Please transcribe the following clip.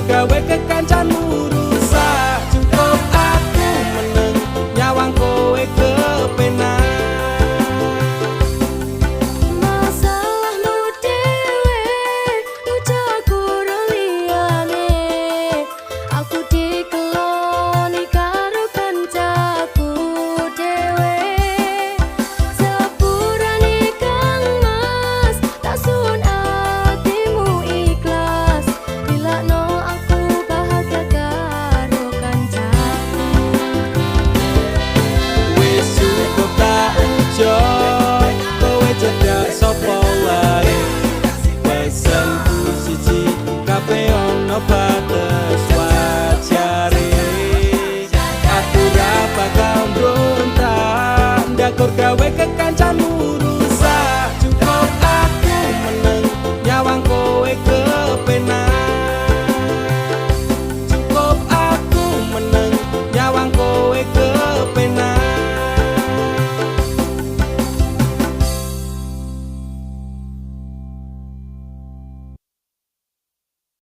gawe kekancanmu rusak. Cukup aku meneng nyawang kowe kepenak. Masalahmu dhewe, ucapku liyane. Aku dikeloni karo kancaku dhewe. Sepurane, Kang Mas, tak suwun atimu ikhlas. Lilakno aku bahagia karo kancaku. Wis cukup tak ujo, kowe cedak sapa wae. Pesenku siji, kabeh ono bates wajare. Aku ra bakal mbrontak ndakor gawe kekancanmu rusak. Cukup aku meneng nyawang kowe kepenak.